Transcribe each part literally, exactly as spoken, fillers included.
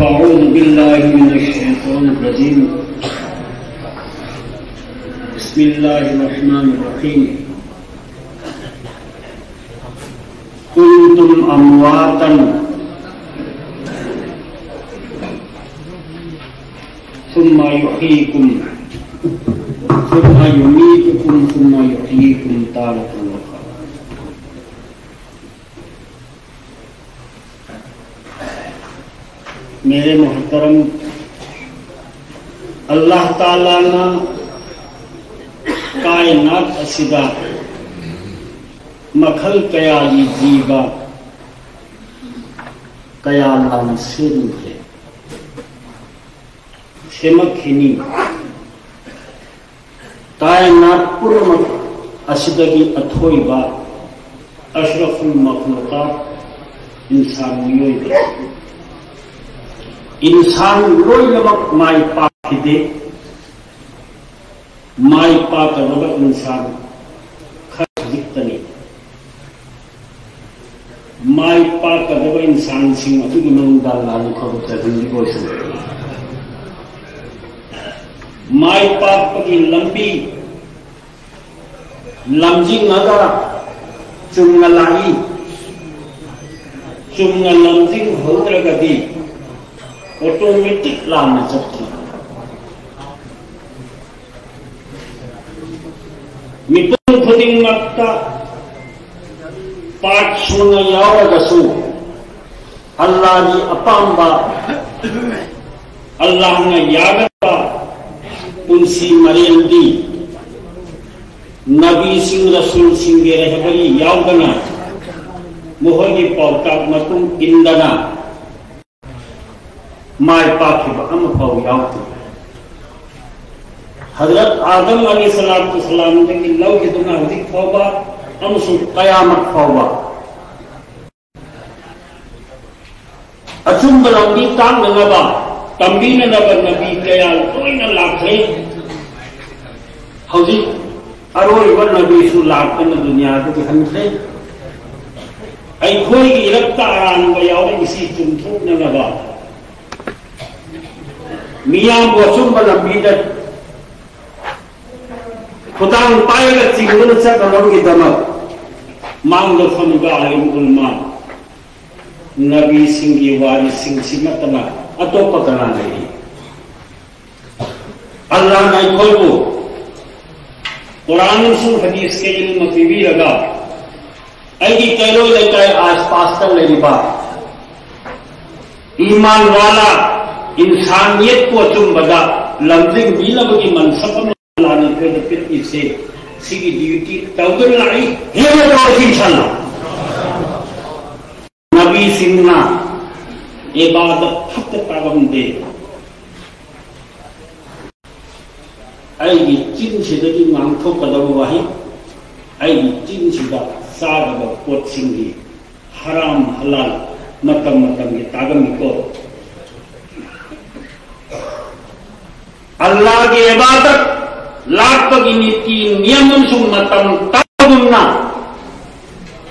أعوذ بالله من الشيطان الرجيم. بسم الله الرحمن الرحيم. كنتم أمواتا ثم يحييكم ثم يميتكم ثم يحييكم تارة أخرى. मेरे मोहतरम, अल्लाह ताला ना कायनात असिदा मखल कया ली जीवा कया लाम सेम है। सेमक हिनी। ꯀꯥꯏꯅꯥꯠ ꯄꯨꯝꯅꯃꯛ ꯑꯁꯤꯗꯒꯤ ꯑꯊꯣꯏꯕ ꯑꯁ꯭ꯔꯐꯨꯜ ꯃꯈꯂꯨꯀꯥꯠ ꯏꯟꯁꯥꯟ ꯃꯤꯑꯣꯏꯕ꯫ ꯏꯟꯁꯥꯟ ꯂꯣꯏꯅꯃꯛ ꯃꯥꯏ ꯄꯥꯛꯈꯤꯗꯦ꯫ ꯃꯥꯏ ꯄꯥꯛꯀꯗꯕ ꯏꯟꯁꯥꯟ ꯈꯔ ꯈꯖꯤꯛꯇꯅꯤ꯫ ꯃꯥꯏ ꯄꯥꯛꯀꯗꯕ ꯏꯟꯁꯥꯟꯁꯤꯡ ꯑꯗꯨꯒꯤ ꯃꯅꯨꯡꯗ ꯂꯥꯟ ꯈꯣꯠꯄ ꯆꯠꯍꯟꯕꯤꯕ ꯑꯣꯏꯁꯅꯨ꯫ ꯃꯥꯏ ꯄꯥꯛꯄꯒꯤ ꯂꯝꯕꯤ ꯂꯝꯖꯤꯡꯉꯒ ꯆꯨꯝꯅ ꯂꯥꯛꯏ꯫ ꯆꯨꯝꯅ ꯂꯝꯖꯤꯡꯍꯧꯗ꯭ꯔꯒꯗꯤ ꯑꯣꯇꯣꯃꯦꯇꯤꯛ ꯂꯥꯟꯅ ꯆꯠꯈꯤ꯫ ꯃꯤꯄꯨꯝ ꯈꯨꯗꯤꯡꯃꯛꯇ ꯄꯥꯔꯠ ꯁꯨꯅ ꯌꯥꯎꯔꯒꯁꯨ ꯑꯜꯂꯥꯍꯒꯤ ꯑꯄꯥꯝꯕ, ꯑꯜꯂꯥꯍꯅ ꯌꯥꯒꯗꯕ ꯄꯨꯟꯁꯤ ꯃꯔꯦꯜꯗꯤ ꯅꯕꯤꯁꯤꯡ, ꯔꯁꯨꯜꯁꯤꯡꯒꯤ ꯔꯦꯍꯕꯔꯤ ꯌꯥꯎꯗꯅ, ꯃꯈꯣꯏꯒꯤ ꯄꯥꯎꯇꯥꯛ ꯃꯇꯨꯡ ꯏꯟꯗꯅ ꯃꯥꯏ ꯄꯥꯛꯈꯤꯕ ꯑꯃꯐꯥꯎ ꯌꯥꯎꯗꯦ꯫ ꯍꯖꯔꯠ ꯑꯥꯗꯝ ꯑꯂꯤ ꯁꯂꯥꯇꯨ ꯁꯂꯥꯝꯗꯒꯤ ꯂꯧꯈꯤꯗꯨꯅ ꯍꯧꯖꯤꯛ ꯐꯥꯎꯕ ꯑꯃꯁꯨꯡ ꯀꯌꯥꯃꯠ ꯐꯥꯎꯕ ꯑꯆꯨꯝꯕ ꯂꯝꯕꯤ ꯇꯥꯛꯅꯅꯕ, ꯇꯝꯕꯤꯅꯅꯕ ꯅꯕꯤ ꯀꯌꯥ ꯂꯣꯏꯅ ꯂꯥꯛꯈ꯭ꯔꯦ꯫ ꯍꯧꯖꯤꯛ ꯑꯔꯣꯏꯕ ꯅꯕꯤꯁꯨ ꯂꯥꯛꯇꯅ ꯗꯨꯅꯤꯌꯥꯗꯒꯤ ꯍꯟꯈ꯭ꯔꯦ꯫ ꯑꯩꯈꯣꯏꯒꯤ ꯏꯔꯛꯇ ꯑꯔꯥꯟꯕ ꯌꯥꯎꯔꯛꯏꯁꯤ ꯆꯨꯝꯊꯣꯛꯅꯅꯕ ꯃꯤꯌꯥꯝꯕꯨ ꯑꯆꯨꯝꯕ ꯂꯝꯕꯤꯗ ꯈꯨꯗꯥꯡ ꯄꯥꯏꯔꯒ ꯆꯤꯡꯗꯨꯅ ꯆꯠꯅꯕꯒꯤꯗꯃꯛ ꯃꯥꯡꯗ ꯐꯝꯕ ꯑꯥꯂꯤꯝ ꯎꯂꯃꯥ, ꯅꯕꯤꯁꯤꯡꯒꯤ ꯋꯥꯔꯤꯁꯤꯡꯁꯤ ꯅꯠꯇꯅ ꯑꯇꯣꯞꯄ ꯀꯅꯥ ꯂꯩꯔꯤ? ꯑꯜꯂꯥꯍꯅ ꯑꯩꯈꯣꯏꯕꯨ ꯀꯨꯔꯥꯟ ꯑꯃꯁꯨꯡ ꯍꯗꯤꯁꯀꯤ ꯏꯜꯃ ꯄꯤꯕꯤꯔꯒ ꯑꯩꯒꯤ ꯀꯩꯔꯣꯏ ꯂꯩꯀꯥꯏ ꯑꯥꯁꯄꯥꯁꯇ ꯂꯩꯔꯤꯕ ꯏꯃꯥꯟ ꯋꯥꯂꯥ ꯏꯟꯁꯥꯅꯤꯌꯠꯄꯨ ꯑꯆꯨꯝꯕꯗ ꯂꯝꯖꯤꯡꯕꯤꯅꯕꯒꯤ ꯃꯟꯁꯕ ꯑꯃ ꯑꯜꯂꯥꯍꯅ ꯑꯩꯈꯣꯏꯗ ꯄꯤꯔꯛꯏꯁꯦ, ꯁꯤꯒꯤ ꯗ꯭ꯌꯨꯇꯤ ꯇꯧꯗꯨꯅ ꯂꯥꯛꯏ꯫ ꯍꯦꯟꯅ ꯇꯧꯔꯁꯤ ꯏꯟꯁꯥꯜꯂꯥꯍ꯫ ꯅꯕꯤꯁꯤꯡꯅ ꯏꯕꯥꯗꯠ ꯈꯛꯇ ꯇꯥꯛꯂꯝꯗꯦ꯫ ꯑꯩꯒꯤ ꯆꯤꯟꯁꯤꯗꯒꯤ ꯉꯥꯡꯊꯣꯛꯀꯗꯕ ꯋꯥꯍꯩ, ꯑꯩꯒꯤ ꯆꯤꯟꯁꯤꯗ ꯆꯥꯒꯗꯕ ꯄꯣꯠꯁꯤꯡꯒꯤ ꯍꯔꯥꯝ ꯍꯂꯥꯜ ꯃꯇꯝ ꯃꯇꯝꯒꯤ ꯇꯥꯛꯂꯝꯃꯤꯀꯣ꯫ ꯑꯜꯂꯥꯍꯒꯤ ꯏꯕꯥꯗꯠ ꯂꯥꯛꯄꯒꯤ ꯅꯤꯇꯤ ꯅꯤꯌꯝ ꯑꯃꯁꯨꯡ ꯃꯇꯝ ꯇꯥꯕꯒꯨꯝꯅ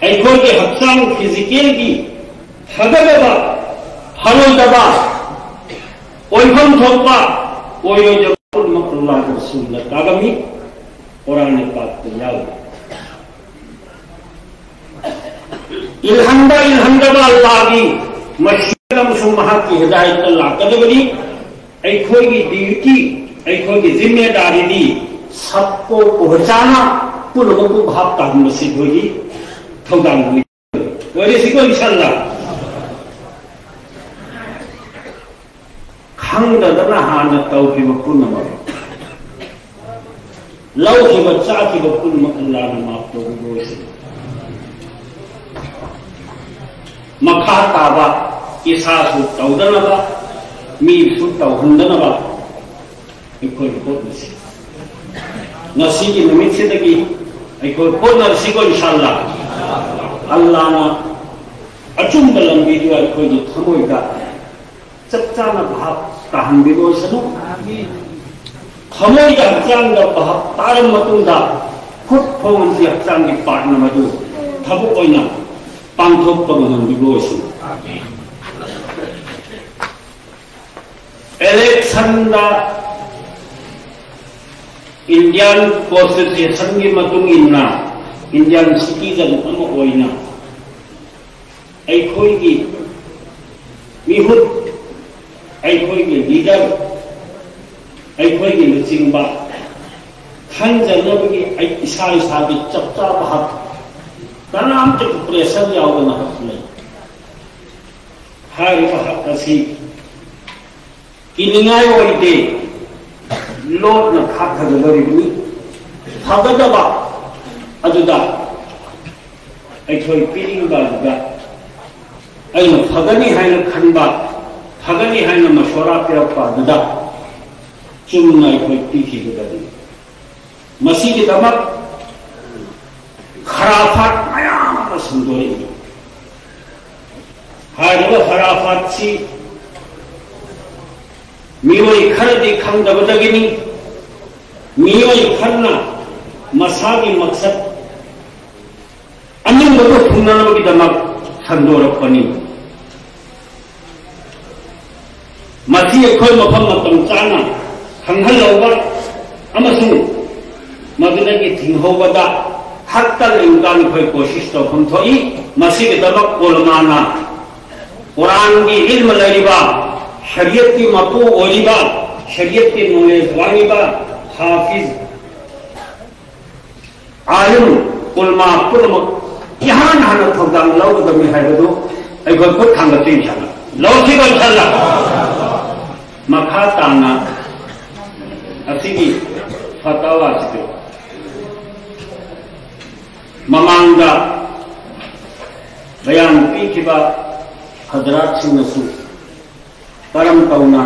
ꯑꯩꯈꯣꯏꯒꯤ ꯍꯛꯆꯥꯡ ꯐꯤꯖꯤꯀꯦꯜꯒꯤ ꯐꯒꯗꯕ, ꯐꯔꯣꯏꯗꯕ, ꯑꯣꯏꯐꯝ ꯊꯣꯛꯄ, ꯑꯣꯏꯔꯣꯏꯗꯕ ꯄꯨꯝꯅꯃꯛ ꯑꯜꯂꯥꯍꯒꯤ ꯔꯁꯨꯜꯅ ꯇꯥꯛꯂꯝꯃꯤ, ꯀꯨꯔꯥꯟ ꯄꯥꯛꯇ ꯌꯥꯎꯏ꯫ ꯏꯜꯍꯟꯕ ꯏꯜꯍꯟꯗꯕ ꯑꯜꯂꯥꯍꯒꯤ ꯃꯁꯤꯌꯠ ꯑꯃꯁꯨꯡ ꯃꯍꯥꯛꯀꯤ ꯍꯤꯗꯥꯌꯠꯇ ꯂꯥꯛꯀꯗꯕꯅꯤ꯫ ꯑꯩꯈꯣꯏꯒꯤ ꯗ꯭ꯌꯨꯇꯤ, ꯑꯩꯈꯣꯏꯒꯤ ꯖꯤꯝꯃꯦꯗꯥꯔꯤꯗꯤ ꯁꯕꯀꯣ ꯄꯣꯍꯆꯥꯅ, ꯄꯨꯝꯅꯃꯛꯄꯨ ꯚꯥꯞ ꯇꯥꯍꯟꯕꯁꯤ ꯑꯩꯈꯣꯏꯒꯤ ꯊꯧꯗꯥꯡꯅꯤ꯫ ꯑꯣꯏꯔꯁꯤꯀꯣ ꯏꯟꯁꯥꯜꯂꯥꯍ꯫ ꯈꯪꯗꯗꯅ ꯍꯥꯟꯅ ꯇꯧꯈꯤꯕ ꯄꯨꯝꯅꯃꯛ, ꯂꯧꯈꯤꯕ ꯆꯥꯈꯤꯕ ꯄꯨꯝꯅꯃꯛ ꯑꯜꯂꯥꯍꯅ ꯃꯥꯐ ꯇꯧꯕꯤꯕ ꯑꯣꯏꯁꯅꯨ꯫ ꯃꯈꯥ ꯇꯥꯕ ꯏꯁꯥꯁꯨ ꯇꯧꯗꯅꯕ, ꯃꯤꯁꯨ ꯇꯧꯍꯟꯗꯅꯕ ꯑꯩꯈꯣꯏ ꯍꯣꯠꯅꯁꯤ꯫ ꯉꯁꯤꯒꯤ ꯅꯨꯃꯤꯠꯁꯤꯗꯒꯤ ꯑꯩꯈꯣꯏ ꯍꯣꯠꯅꯔꯁꯤꯀꯣ ꯏꯟꯁꯥꯜꯂꯥꯍ꯫ ꯑꯜꯂꯥꯍꯅ ꯑꯆꯨꯝꯕ ꯂꯝꯕꯤꯗꯨ ꯑꯩꯈꯣꯏꯒꯤ ꯊꯃꯣꯏꯗ ꯆꯞ ꯆꯥꯅ ꯚꯥꯞ ꯇꯥꯍꯟꯕꯤꯕ ꯑꯣꯏꯁꯅꯨ꯫ ꯊꯃꯣꯏꯗ ꯍꯛꯆꯥꯡꯗ ꯚꯥꯞ ꯇꯥꯔꯕ ꯃꯇꯨꯡꯗ ꯈꯨꯠ ꯈꯣꯡ ꯑꯃꯗꯤ ꯍꯛꯆꯥꯡꯒꯤ ꯄꯥꯔꯠꯅ ꯃꯗꯨ ꯊꯕꯛ ꯑꯣꯏꯅ ꯄꯥꯡꯊꯣꯛꯄ ꯉꯝꯍꯟꯕꯤꯕ ꯑꯣꯏꯁꯅꯨ꯫ ꯑꯦꯂꯦꯛꯁ ꯁꯟꯗ ꯏꯟꯗꯤꯌꯥꯟ ꯀꯣꯟꯁꯇꯤꯇ꯭ꯌꯨꯁꯟꯒꯤ ꯃꯇꯨꯡ ꯏꯟꯅ ꯏꯟꯗꯤꯌꯥꯟ ꯁꯤꯇꯤꯖꯟ ꯑꯃ ꯑꯣꯏꯅ ꯑꯩꯈꯣꯏꯒꯤ ꯃꯤꯍꯨꯠ, ꯑꯩꯈꯣꯏꯒꯤ ꯂꯤꯗꯔ, ꯑꯩꯈꯣꯏꯒꯤ ꯂꯨꯆꯤꯡꯕ ꯈꯟꯖꯅꯕꯒꯤ ꯑꯩ ꯏꯁꯥ ꯏꯁꯥꯒꯤ ꯆꯞ ꯆꯥꯕ ꯍꯛ, ꯀꯅꯥꯝꯇꯒꯤ ꯄ꯭ꯔꯦꯁꯔ ꯌꯥꯎꯗꯅ ꯍꯛ ꯂꯩ꯫ ꯍꯥꯏꯔꯤꯕ ꯍꯛ ꯑꯁꯤ ꯀꯤꯅꯤꯡꯉꯥꯏ ꯑꯣꯏꯗꯦ, ꯂꯣꯠꯅ ꯈꯥꯛꯊꯒꯗꯧꯔꯤꯕꯅꯤ꯫ ꯐꯒꯗꯕ ꯑꯗꯨꯗ ꯑꯩꯈꯣꯏ ꯄꯤꯅꯤꯡꯕ ꯑꯗꯨꯗ ꯑꯩꯅ ꯐꯒꯅꯤ ꯍꯥꯏꯅ ꯈꯟꯕ, ꯐꯒꯅꯤ ꯍꯥꯏꯅ ꯃꯁꯣꯔꯥ ꯄꯤꯔꯛꯄ ꯑꯗꯨꯗ ꯆꯨꯝꯅ ꯑꯩꯈꯣꯏ ꯄꯤꯈꯤꯒꯗꯕꯅꯤ꯫ ꯃꯁꯤꯒꯤꯗꯃꯛ ꯈꯔꯥꯐꯥꯠ ꯃꯌꯥꯝ ꯑꯃ ꯁꯟꯗꯣꯔꯛꯏ꯫ ꯍꯥꯏꯔꯤꯕ ꯈꯔꯥꯐꯥꯠꯁꯤ ꯃꯤꯑꯣꯏ ꯈꯔꯗꯤ ꯈꯪꯗꯕꯗꯒꯤꯅꯤ꯫ ꯃꯤꯑꯣꯏ ꯈꯔꯅ ꯃꯁꯥꯒꯤ ꯃꯛꯁꯠ ꯑꯅꯤꯡꯕꯗꯨ ꯊꯨꯡꯅꯅꯕꯒꯤꯗꯃꯛ ꯁꯟꯗꯣꯔꯛꯄꯅꯤ꯫ ꯃꯁꯤ ꯑꯩꯈꯣꯏ ꯃꯐꯝ ꯃꯇꯝ ꯆꯥꯅ ꯈꯪꯍꯜꯍꯧꯕ ꯑꯃꯁꯨꯡ ꯃꯗꯨꯗꯒꯤ ꯊꯤꯡꯍꯧꯕꯗ ꯍꯛꯇ ꯂꯩꯕꯗ ꯑꯩꯈꯣꯏ ꯀꯣꯁꯤꯁ ꯇꯧꯐꯝ ꯊꯣꯛꯏ꯫ ꯃꯁꯤꯒꯤꯗꯃꯛ ꯎꯂꯃꯥꯅ ꯀꯨꯔꯥꯟꯒꯤ ꯏꯜꯃ ꯂꯩꯔꯤꯕ, ꯁꯔꯤꯌꯠꯀꯤ ꯃꯄꯨ ꯑꯣꯏꯔꯤꯕ, ꯁꯔꯤꯌꯠꯀꯤ ꯅꯣꯂꯦꯖ ꯋꯥꯡꯂꯤꯕ ꯍꯥꯐꯤꯖ, ꯑꯥꯂꯤꯝ, ꯎꯂꯃꯥ ꯄꯨꯝꯅꯃꯛ ꯏꯍꯥꯟ ꯍꯥꯟꯅ ꯊꯧꯗꯥꯡ ꯂꯧꯒꯗꯕꯅꯤ ꯍꯥꯏꯕꯗꯨ ꯑꯩꯈꯣꯏ ꯈꯨꯠ ꯊꯥꯡꯒꯠꯆꯔꯤ ꯏꯁꯥꯅ꯫ ꯂꯧꯁꯤꯀꯣ ꯏꯟꯁꯥꯜꯂꯥ꯫ ꯃꯈꯥ ꯇꯥꯅ ꯑꯁꯤꯒꯤ ꯐꯇꯋꯥꯁꯤꯗ ꯃꯃꯥꯡꯗ ꯕꯌꯥꯟ ꯄꯤꯈꯤꯕ ꯍꯖꯔꯥꯠꯁꯤꯡꯅꯁꯨ ꯀꯔꯝ ꯇꯧꯅ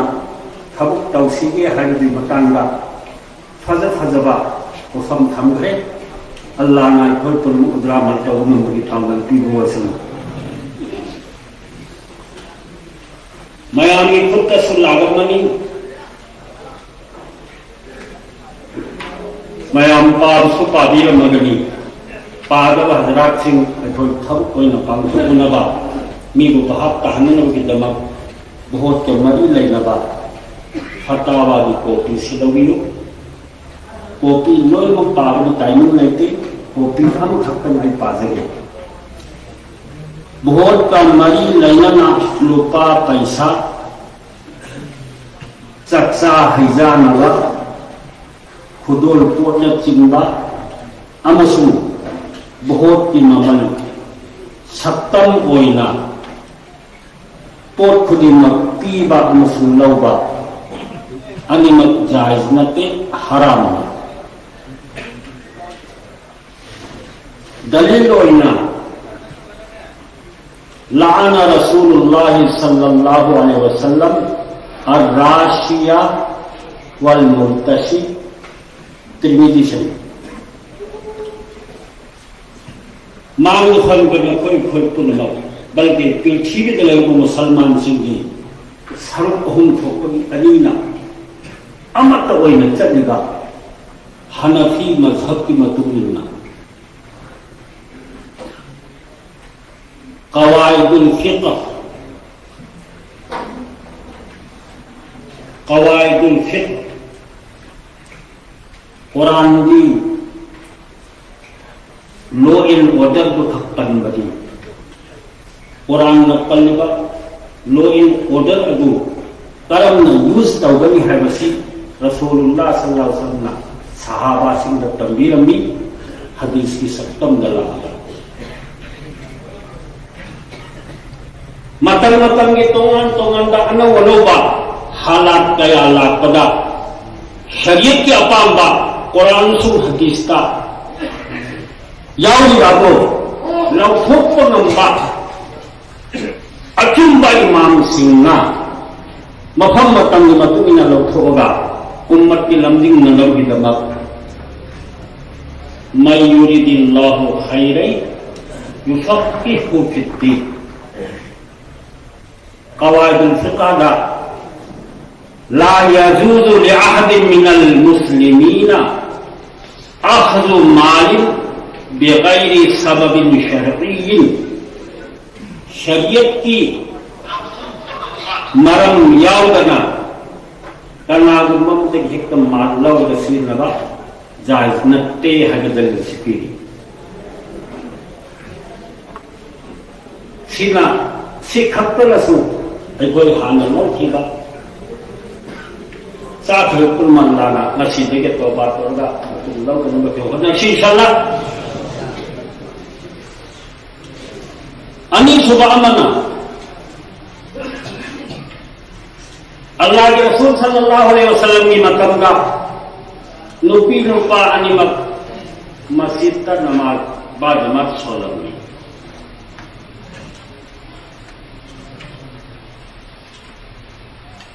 ꯊꯕꯛ ꯇꯧꯁꯤꯒꯦ ꯍꯥꯏꯕꯒꯤ ꯃꯇꯥꯡꯗ ꯐꯖ ꯐꯖꯕ ꯋꯥꯐꯝ ꯊꯝꯈ꯭ꯔꯦ꯫ ꯑꯜꯂꯥꯅ ꯑꯩꯈꯣꯏ ꯄꯨꯝꯅꯃꯛ ꯎꯗ꯭ꯔꯥꯃꯜ ꯇꯧꯕ ꯉꯝꯕꯒꯤ ꯄꯥꯡꯒꯜ ꯄꯤꯕ ꯑꯣꯏꯁꯅꯨ꯫ ꯃꯌꯥꯝꯒꯤ ꯈꯨꯠꯇꯁꯨ ꯂꯥꯛꯂꯝꯃꯅꯤ꯫ ꯃꯌꯥꯝ ꯄꯥꯕꯁꯨ ꯄꯥꯕꯤꯔꯝꯃꯒꯅꯤ꯫ ꯄꯥꯗꯕ ꯍꯖꯔꯥꯠꯁꯤꯡ ꯑꯩꯈꯣꯏ ꯊꯕꯛ ꯑꯣꯏꯅ ꯄꯥꯡꯊꯣꯛꯅꯅꯕ, ꯃꯤꯕꯨ ꯚꯥꯞ ꯇꯥꯍꯟꯅꯅꯕꯒꯤꯗꯃꯛ ꯚꯣꯠꯀ ꯃꯔꯤ ꯂꯩꯅꯕ ꯐꯇꯥꯋꯥꯒꯤ ꯀꯣꯄꯤꯁꯤ ꯂꯧꯕꯤꯌꯨ꯫ ꯀꯣꯄꯤ ꯂꯣꯏꯅꯃꯛ ꯄꯥꯕꯒꯤ ꯇꯥꯏꯃꯤꯡ ꯂꯩꯇꯦ꯫ ꯀꯣꯄꯤ ꯑꯃꯈꯛꯇꯪ ꯑꯩ ꯄꯥꯖꯒꯦ꯫ ꯚꯣꯠꯀ ꯃꯔꯤ ꯂꯩꯅꯅ ꯂꯨꯄꯥ ꯄꯩꯁꯥ, ꯆꯥꯛꯆꯥ ꯍꯩꯖꯥꯅꯕ, ꯈꯨꯗꯣꯜ ꯄꯣꯠꯅꯆꯤꯡꯕ ꯑꯃꯁꯨꯡ ꯚꯣꯠꯀꯤ ꯃꯃꯜ ꯁꯛꯇꯝ ꯑꯣꯏꯅ ꯄꯣꯠ ꯈꯨꯗꯤꯡꯃꯛ ꯄꯤꯕ ꯑꯃꯁꯨꯡ ꯂꯧꯕ ꯑꯅꯤꯃꯛ ꯖꯥꯏꯖ ꯅꯠꯇꯦ, ꯍꯔꯥꯝꯅꯤ꯫ ꯗꯂꯤꯜ ꯑꯣꯏꯅ لعن رسول الله صلى الله عليه وسلم الراشي والمرتشي. ꯇꯤꯔꯃꯤꯖꯤ ꯁꯔꯤꯐ꯫ ꯃꯥꯡꯗ ꯐꯪꯕ ꯅꯈꯣꯏ ꯑꯩꯈꯣꯏ ꯄꯨꯝꯅꯃꯛ, ꯕꯜꯀꯤ ꯄ꯭ꯔꯤꯊꯤꯕꯤꯗ ꯂꯩꯔꯤꯕ ꯃꯨꯁꯜꯃꯥꯟꯁꯤꯡꯒꯤ ꯁꯔꯨꯛ ꯑꯍꯨꯝ ꯊꯣꯛꯄꯒꯤ ꯑꯅꯤꯅ ꯑꯃꯠꯇ ꯑꯣꯏꯅ ꯆꯠꯂꯤꯕ ꯍꯅꯐꯤ ꯃꯖꯍꯕꯀꯤ ꯃꯇꯨꯡ ꯏꯟꯅ ꯀꯋꯥꯏꯗꯨꯜ ꯐꯤꯛꯍ, ꯀꯋꯥꯏꯗꯨꯜ ꯐꯤꯛꯍ, ꯀꯨꯔꯥꯟꯒꯤ law and order ꯗꯨ ꯈꯛ ꯄꯟꯕꯅꯤ꯫ ꯀꯨꯔꯥꯟꯅ ꯄꯜꯂꯤꯕ law and order ꯑꯗꯨ ꯀꯔꯝꯅ ꯌꯨꯖ ꯇꯧꯒꯅꯤ ꯍꯥꯏꯕꯁꯤ ꯔꯁꯨꯂꯨꯜꯂꯥ ꯁꯜꯂꯜꯂꯥꯍꯨ ꯑꯂꯩꯍꯤ ꯋꯁꯜꯂꯝꯅ ꯁꯍꯥꯕꯥꯁꯤꯡꯗ ꯇꯝꯕꯤꯔꯝꯃꯤ꯫ ꯍꯗꯤꯁꯀꯤ ꯁꯛꯇꯝꯗ ꯂꯥꯛꯂꯦ꯫ ꯃꯇꯝ ꯃꯇꯝꯒꯤ ꯇꯣꯉꯥꯟ ꯇꯣꯉꯥꯟꯕ ꯑꯅꯧ ꯑꯅꯧꯕ ꯍꯥꯂꯥꯠ ꯀꯌꯥ ꯂꯥꯛꯄꯗ ꯁꯔꯤꯌꯠꯀꯤ ꯑꯄꯥꯝꯕ ꯀꯨꯔꯥꯟꯁꯨ ꯍꯗꯤꯁꯇ ꯌꯥꯎꯔꯤꯕ ꯑꯗꯨ ꯂꯧꯊꯣꯛꯄ ꯉꯝꯕ ꯑꯆꯨꯝꯕ ꯏꯃꯥꯝꯁꯤꯡꯅ ꯃꯐꯝ ꯃꯇꯝꯒꯤ ꯃꯇꯨꯡ ꯏꯟꯅ ꯂꯧꯊꯣꯛꯑꯒ ꯎꯝꯃꯠꯀꯤ ꯂꯝꯖꯤꯡꯅꯅꯕꯒꯤꯗꯃꯛ من يرد الله خيرا يفقهه في الدين. ꯀꯋꯥꯏꯗꯨꯜ ꯐꯤꯛꯍꯗ لا يجوز لأحد من المسلمين أخذ مال بغير سبب شرعي. ꯁꯔꯤꯌꯠꯀꯤ ꯃꯔꯝ ꯌꯥꯎꯗꯅ ꯀꯅꯥꯒꯨꯝꯕ ꯑꯃꯗꯒꯤ ꯍꯦꯛꯇ ꯃꯥꯜ ꯂꯧꯔꯒ ꯁꯤꯖꯤꯟꯅꯕ ꯖꯥꯏꯖ ꯅꯠꯇꯦ ꯍꯥꯏꯕ ꯗꯂꯤꯜꯁꯤ ꯄꯤꯔꯤ꯫ ꯁꯤꯅ, ꯁꯤ ꯈꯛꯇꯅꯁꯨ ꯑꯩꯈꯣꯏ ꯍꯥꯟꯅ ꯂꯧꯈꯤꯕ ꯆꯥꯈꯤꯕ ꯄꯨꯝꯅꯃꯛ ꯂꯥꯟꯅ ꯉꯁꯤꯗꯒꯤ ꯇꯣꯕꯥ ꯇꯧꯔꯒ ꯃꯇꯨꯡ ꯂꯧꯗꯅꯕ ꯑꯩꯈꯣꯏ ꯍꯣꯠꯅꯁꯤ, ꯏꯟꯁꯥꯜꯂꯥ꯫ ꯑꯅꯤꯁꯨꯕ ꯑꯃꯅ, ꯑꯜꯂꯥꯍꯒꯤ ꯔꯁꯨꯜ ꯁꯜꯂꯜꯂꯥꯍꯨ ꯑꯂꯩꯍꯤ ꯋꯁꯜꯂꯝꯒꯤ ꯃꯇꯝꯗ ꯅꯨꯄꯤ ꯅꯨꯄꯥ ꯑꯅꯤꯃꯛ ꯃꯁꯖꯤꯗꯇ ꯅꯃꯥꯖ, ꯕꯥ ꯖꯃꯥꯠ ꯁꯣꯜꯂꯝꯃꯤ꯫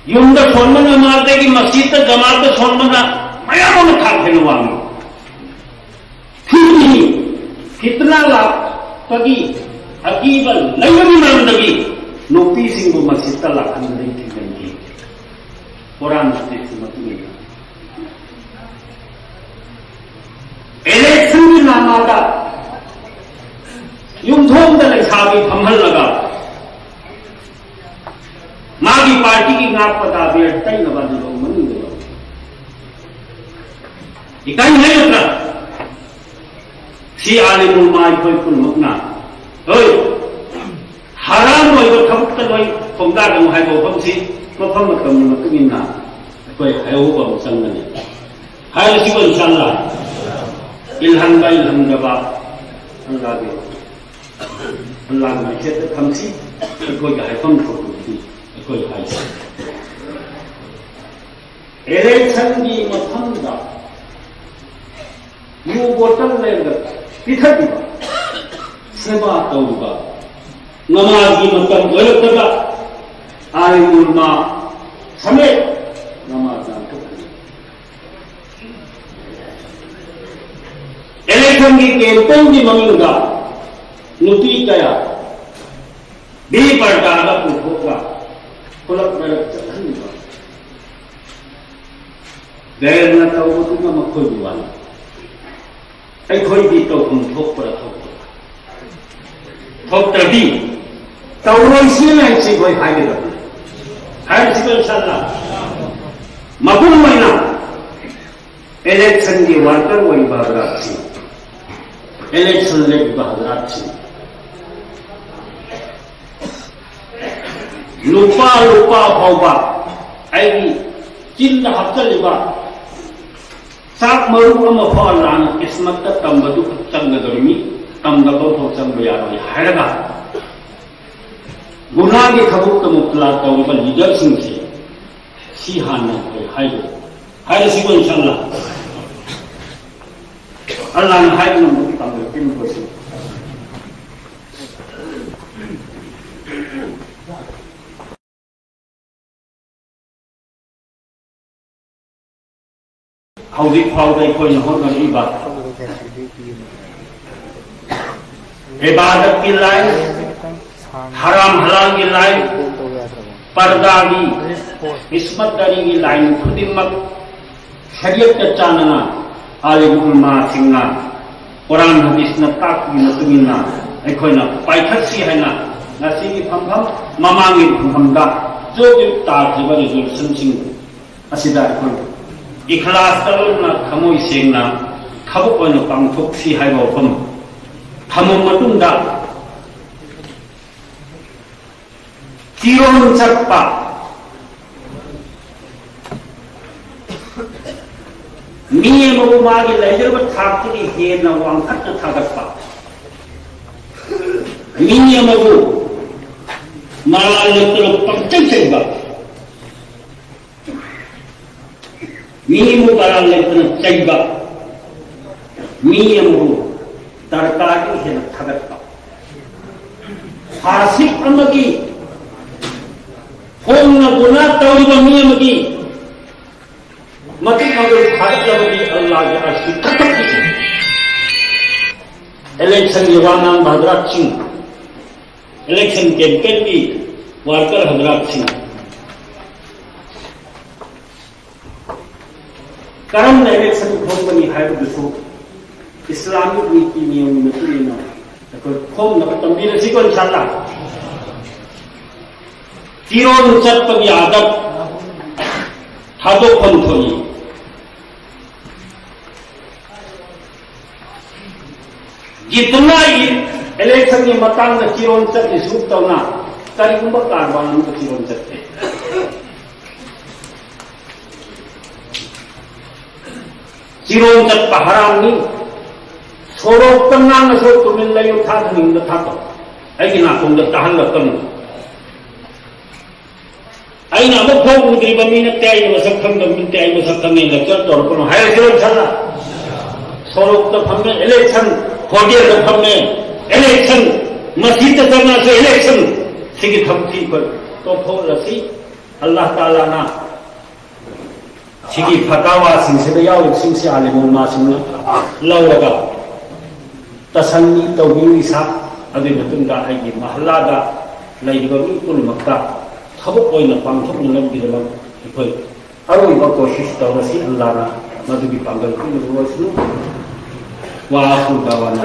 ꯌꯨꯝꯗ ꯁꯣꯟꯕ ꯅꯃꯥꯖꯗꯒꯤ ꯃꯁꯖꯤꯗꯇ ꯖꯃꯥꯠꯇ ꯁꯣꯟꯕꯅ ꯃꯌꯥꯝ ꯑꯃ ꯊꯥꯛ ꯍꯦꯟꯅ ꯋꯥꯡꯉꯤ꯫ ꯐꯤꯠꯅꯤ, ꯐꯤꯠꯅꯥ ꯂꯥꯛꯄꯒꯤ ꯑꯀꯤꯕ ꯂꯩꯕꯒꯤ ꯃꯔꯝꯗꯒꯤ ꯅꯨꯄꯤꯁꯤꯡꯕꯨ ꯃꯁꯖꯤꯗꯇ ꯂꯥꯛꯍꯟꯕꯗꯒꯤ ꯊꯤꯡꯖꯤꯟꯈꯤ꯫ ꯀꯨꯔꯥꯟ ꯍꯗꯤꯁꯀꯤ ꯃꯇꯨꯡ ꯏꯟꯅ, ꯏꯂꯦꯛꯁꯟꯒꯤ ꯅꯥꯃꯥꯗ ꯌꯨꯝꯊꯣꯡꯗ ꯂꯩꯁꯥꯕꯤ ꯐꯝꯍꯜꯂꯒ ꯃꯥꯒꯤ ꯄꯥꯔꯇꯤꯒꯤ ꯉꯥꯛꯄ ꯗꯥꯕꯤꯔ ꯇꯩꯅꯕ ꯑꯗꯨ ꯂꯧ ꯃꯅꯨꯡꯗ ꯂꯧ꯫ ꯏꯀꯥꯏ ꯍꯥꯏꯒꯗ꯭ꯔꯥ? ꯁꯤ ꯑꯥꯂꯤꯝ ꯎꯂꯃꯥ ꯑꯩꯈꯣꯏ ꯄꯨꯝꯅꯃꯛꯅ, ꯍꯣꯏ, ꯍꯔꯥꯝ ꯑꯣꯏꯕ ꯊꯕꯛꯇ ꯂꯣꯏ ꯈꯣꯡꯗꯥꯒꯅꯨ ꯍꯥꯏꯕ ꯋꯥꯐꯝꯁꯤ ꯃꯐꯝ ꯃꯇꯝꯒꯤ ꯃꯇꯨꯡ ꯏꯟꯅ ꯑꯩꯈꯣꯏ ꯍꯥꯏꯍꯧꯕ ꯑꯃ ꯆꯪꯒꯅꯤ꯫ ꯍꯥꯏꯔꯁꯤꯀꯣ, ꯏꯟꯁꯥꯜꯂꯥ꯫ ꯏꯜꯍꯟꯕ, ꯏꯜꯍꯟꯗꯕ, ꯑꯜꯂꯥꯍꯒꯤ, ꯑꯜꯂꯥꯍꯒꯤ ꯃꯥꯏꯀꯩꯗ ꯊꯝꯁꯤ꯫ ꯑꯩꯈꯣꯏꯒꯤ ꯍꯥꯏꯐꯝ ꯊꯣꯛꯄꯗꯨꯗꯤ ꯑꯩꯈꯣꯏ ꯍꯥꯏꯁꯤ꯫ ꯏꯂꯦꯛꯁꯟꯒꯤ ꯃꯐꯝꯗ ꯌꯨ ꯕꯣꯇꯜ ꯂꯩꯔꯒ ꯄꯤꯊꯛꯂꯤꯕ, ꯁꯦꯕꯥ ꯇꯧꯔꯤꯕ, ꯅꯃꯥꯖꯒꯤ ꯃꯇꯝ ꯑꯣꯏꯔꯛꯄꯗ ꯑꯥꯂꯤꯝ ꯎꯂꯃꯥ ꯁꯃꯦꯠ ꯅꯃꯥꯖ ꯂꯥꯟꯊꯣꯛꯍꯜꯂꯤ꯫ ꯏꯂꯦꯛꯁꯟꯒꯤ ꯀꯦꯝꯄꯦꯟꯒꯤ ꯃꯃꯤꯡꯗ ꯅꯨꯄꯤ ꯀꯌꯥ ꯕꯤ ꯄꯔꯗꯥꯗ ꯄꯨꯊꯣꯛꯂꯒ ꯈꯨꯂꯛ ꯃꯔꯛ ꯆꯠꯍꯟꯕ꯫ ꯒꯩꯔꯅ ꯇꯧꯕꯗꯨꯅ ꯃꯈꯣꯏꯒꯤ ꯋꯥꯅꯤ꯫ ꯑꯩꯈꯣꯏꯗꯤ ꯇꯧꯐꯝ ꯊꯣꯛꯄ꯭ꯔꯥ ꯊꯣꯛꯇꯕ꯭ꯔꯥ? ꯊꯣꯛꯇ꯭ꯔꯗꯤ ꯇꯧꯔꯣꯏꯁꯤ ꯍꯥꯏꯁꯤ ꯑꯩꯈꯣꯏ ꯍꯥꯏꯒꯗꯕꯅꯤ꯫ ꯍꯥꯏꯔꯤꯁꯤꯀꯣ, ꯏꯟꯁꯥꯜꯂꯥ꯫ ꯃꯄꯨꯝ ꯑꯣꯏꯅ ꯏꯂꯦꯛꯁꯟꯒꯤ ꯋꯥꯔꯀꯔ ꯑꯣꯏꯔꯤꯕ ꯍꯖꯔꯥꯠꯁꯤꯡ, ꯏꯂꯦꯛꯁꯟ ꯂꯦꯞꯄꯤꯕ ꯍꯖꯔꯥꯠꯁꯤꯡ, ꯂꯨꯄꯥ ꯂꯨꯄꯥ ꯐꯥꯎꯕ ꯑꯩꯒꯤ ꯆꯤꯟꯗ ꯍꯥꯞꯆꯜꯂꯤꯕ ꯆꯥꯛ ꯃꯔꯨ ꯑꯃ ꯐꯥꯎ ꯂꯥꯟꯅ ꯀꯤꯁꯃꯠꯇ ꯇꯝꯕꯗꯨ ꯈꯛ ꯆꯪꯒꯗꯧꯔꯤꯃꯤ, ꯇꯝꯗꯕ ꯐꯥꯎ ꯆꯪꯕ ꯌꯥꯔꯣꯏ ꯍꯥꯏꯔꯒ ꯒꯨꯅꯥꯒꯤ ꯊꯕꯛꯇ ꯃꯨꯛꯇꯂꯥ ꯇꯧꯔꯤꯕ ꯂꯤꯗꯔꯁꯤꯡꯁꯦ ꯁꯤ ꯍꯥꯟꯅ ꯑꯩꯈꯣꯏ ꯍꯥꯏꯕ ꯍꯥꯏꯔꯁꯤꯀꯣ, ꯏꯟꯁꯥꯜꯂꯥ꯫ ꯑꯜꯂꯥꯍꯅ ꯍꯥꯏꯕ ꯉꯝꯕꯒꯤ ꯄꯥꯡꯒꯜ ꯄꯤꯅꯕꯁꯨ꯫ ꯍꯧꯖꯤꯛ ꯐꯥꯎꯗ ꯑꯩꯈꯣꯏꯅ ꯍꯣꯠꯅꯔꯤꯕ ꯏꯕꯥꯗꯠꯀꯤ ꯂꯥꯏꯟ, ꯍꯔꯥꯝ ꯍꯂꯥꯜꯒꯤ ꯂꯥꯏꯟ, ꯄꯔꯗꯥꯒꯤ, ꯏꯁꯃꯠ ꯗꯥꯔꯤꯒꯤ ꯂꯥꯏꯟ ꯈꯨꯗꯤꯡꯃꯛ ꯁꯔꯤꯌꯠꯀ ꯆꯥꯟꯅꯅ ꯑꯥꯂꯤꯝ ꯎꯂꯃꯥꯁꯤꯡꯅ ꯀꯨꯔꯥꯟ ꯍꯗꯤꯁꯅ ꯇꯥꯛꯄꯒꯤ ꯃꯇꯨꯡ ꯏꯟꯅ ꯑꯩꯈꯣꯏꯅ ꯄꯥꯏꯈꯠꯁꯤ ꯍꯥꯏꯅ ꯉꯁꯤꯒꯤ ꯐꯝꯐꯝ, ꯃꯃꯥꯡꯒꯤ ꯐꯝꯐꯝꯗ ꯖꯣꯕ ꯖꯣꯕ ꯇꯥꯈꯤꯕ ꯔꯤꯖꯣꯂꯨꯁꯟꯁꯤꯡ ꯑꯁꯤꯗ ꯑꯩꯈꯣꯏ ꯏꯈꯂꯥꯁꯇ ꯂꯣꯏꯅ ꯊꯃꯣꯏ ꯁꯦꯡꯅ ꯊꯕꯛ ꯑꯣꯏꯅ ꯄꯥꯡꯊꯣꯛꯁꯤ ꯍꯥꯏꯕ ꯋꯥꯐꯝ ꯊꯝꯃ ꯃꯇꯨꯡꯗ, ꯐꯤꯔꯣꯜ ꯆꯠꯄ ꯃꯤ ꯑꯃꯕꯨ ꯃꯥꯒꯤ ꯂꯩꯖꯔꯕ ꯊꯥꯛꯇꯒꯤ ꯍꯦꯟꯅ ꯋꯥꯡꯈꯠꯅ ꯊꯥꯒꯠꯄ, ꯃꯤ ꯑꯃꯕꯨ ꯃꯔꯥꯜ ꯂꯩꯇꯅ ꯄꯪꯆꯩ ꯆꯩꯕ, ꯃꯤ ꯑꯃꯕꯨ ꯃꯔꯥꯜ ꯂꯩꯇꯅ ꯆꯩꯕ, ꯃꯤ ꯑꯃꯕꯨ ꯗꯔꯀꯥꯔꯗꯒꯤ ꯍꯦꯟꯅ ꯊꯥꯒꯠꯄ, ꯐꯥꯁꯤꯛ ꯑꯃꯒꯤ ꯍꯣꯡꯅ ꯒꯨꯅꯥ ꯇꯧꯔꯤꯕ ꯃꯤ ꯑꯃꯒꯤ ꯃꯇꯤꯛ ꯃꯒꯨꯟ ꯊꯥꯒꯠꯂꯕꯗꯤ ꯑꯜꯂꯥꯍꯒꯤ ꯑꯔꯁꯤ ꯀꯛꯊꯠꯈꯤ꯫ ꯏꯂꯦꯛꯁꯟꯒꯤ ꯋꯥ ꯉꯥꯡꯕ ꯍꯖꯔꯥꯠꯁꯤꯡ, ꯏꯂꯦꯛꯁꯟ ꯀꯦꯝꯄꯦꯟꯒꯤ ꯋꯥꯔꯀꯔ ꯍꯖꯔꯥꯠꯁꯤꯡ, ꯀꯔꯝꯅ ꯏꯂꯦꯛꯁꯟ ꯈꯣꯝꯒꯅꯤ ꯍꯥꯏꯕꯗꯨꯁꯨ ꯏꯁꯂꯥꯃꯤꯛ ꯅꯤꯇꯤ ꯅꯤꯌꯣꯝꯒꯤ ꯃꯇꯨꯡ ꯏꯟꯅ ꯑꯩꯈꯣꯏ ꯈꯣꯝꯅꯕ ꯇꯝꯕꯤꯔꯁꯤꯀꯣ, ꯏꯟꯁꯥꯜꯂꯥ꯫ ꯐꯤꯔꯣꯜ ꯆꯠꯄꯒꯤ ꯑꯥꯗꯕ, ꯊꯥꯗꯣꯛꯐꯝ ꯊꯣꯛꯏ꯫ ꯒꯤꯇꯨꯅꯥꯒꯤ ꯏꯂꯦꯛꯁꯟꯒꯤ ꯃꯇꯥꯡꯗ ꯆꯤꯔꯣꯟ ꯆꯠꯂꯤ ꯁꯨꯛ ꯇꯧꯅ ꯀꯔꯤꯒꯨꯝꯕ ꯀꯥꯔꯕꯥꯔ ꯑꯃꯗ ꯆꯤꯔꯣꯟ ꯆꯠꯇꯦ꯫ ꯆꯤꯔꯣꯟ ꯆꯠꯄ ꯍꯔꯥꯝꯅꯤ꯫ ꯁꯣꯔꯣꯛꯇ ꯉꯥꯡꯉꯁꯨ ꯇꯨꯃꯤꯟ ꯂꯩꯌꯨ, ꯊꯥꯊꯅꯤꯡꯕ ꯊꯥꯊꯧ꯫ ꯑꯩꯒꯤ ꯅꯥꯀꯣꯡꯗ ꯇꯥꯍꯜꯂꯛꯀꯅꯨ꯫ ꯑꯩꯅ ꯑꯃꯨꯛ ꯐꯥꯎ ꯎꯗ꯭ꯔꯤꯕ ꯃꯤ ꯅꯠꯇꯦ, ꯑꯩꯅ ꯃꯁꯛ ꯈꯪꯗꯕ ꯃꯤ ꯅꯠꯇꯦ, ꯑꯩ ꯃꯁꯛ ꯈꯪꯉꯦ, lecture ꯇꯧꯔꯛꯀꯅꯨ ꯍꯥꯏꯔꯁꯤꯔꯣ ꯏꯁꯥꯅ? ꯁꯣꯔꯣꯛꯇ ꯐꯝꯃꯦ election, ꯍꯣꯇꯦꯜꯗ ꯐꯝꯃꯦ election, ꯃꯁꯤꯗ ꯆꯪꯉꯁꯨ election꯫ ꯁꯤꯒꯤ ꯊꯕꯛꯁꯤ ꯑꯩꯈꯣꯏ ꯇꯣꯛꯊꯣꯛꯂꯁꯤ꯫ ꯑꯜꯂꯥꯍ ꯇꯥꯂꯥꯅ ꯁꯤꯒꯤ ꯐꯇꯥꯋꯥꯁꯤꯡꯁꯤꯗ ꯌꯥꯎꯔꯤꯕꯁꯤꯡꯁꯤ ꯑꯥꯂꯤꯝ ꯎꯂꯃꯥꯁꯤꯡꯅ ꯂꯧꯔꯒ ꯇꯁꯟꯅꯤ ꯇꯧꯕꯤꯌꯨ ꯏꯁꯥ꯫ ꯑꯗꯨꯒꯤ ꯃꯇꯨꯡꯗ ꯑꯩꯒꯤ ꯃꯍꯜꯂꯥꯗ ꯂꯩꯔꯤꯕ ꯃꯤ ꯄꯨꯝꯅꯃꯛꯇ ꯊꯕꯛ ꯑꯣꯏꯅ ꯄꯥꯡꯊꯣꯛꯅꯅꯕꯒꯤꯗꯃꯛ ꯑꯩꯈꯣꯏ ꯑꯔꯣꯏꯕ ꯀꯣꯁꯤꯁ ꯇꯧꯔꯁꯤ꯫ ꯑꯜꯂꯥꯅ ꯃꯗꯨꯒꯤ ꯄꯥꯡꯒꯜ ꯄꯤꯅꯕ ꯑꯣꯏꯁꯅꯨ꯫ ꯋꯥ ꯑꯥꯈꯤꯔꯨ ꯗꯥꯋꯥꯅꯥ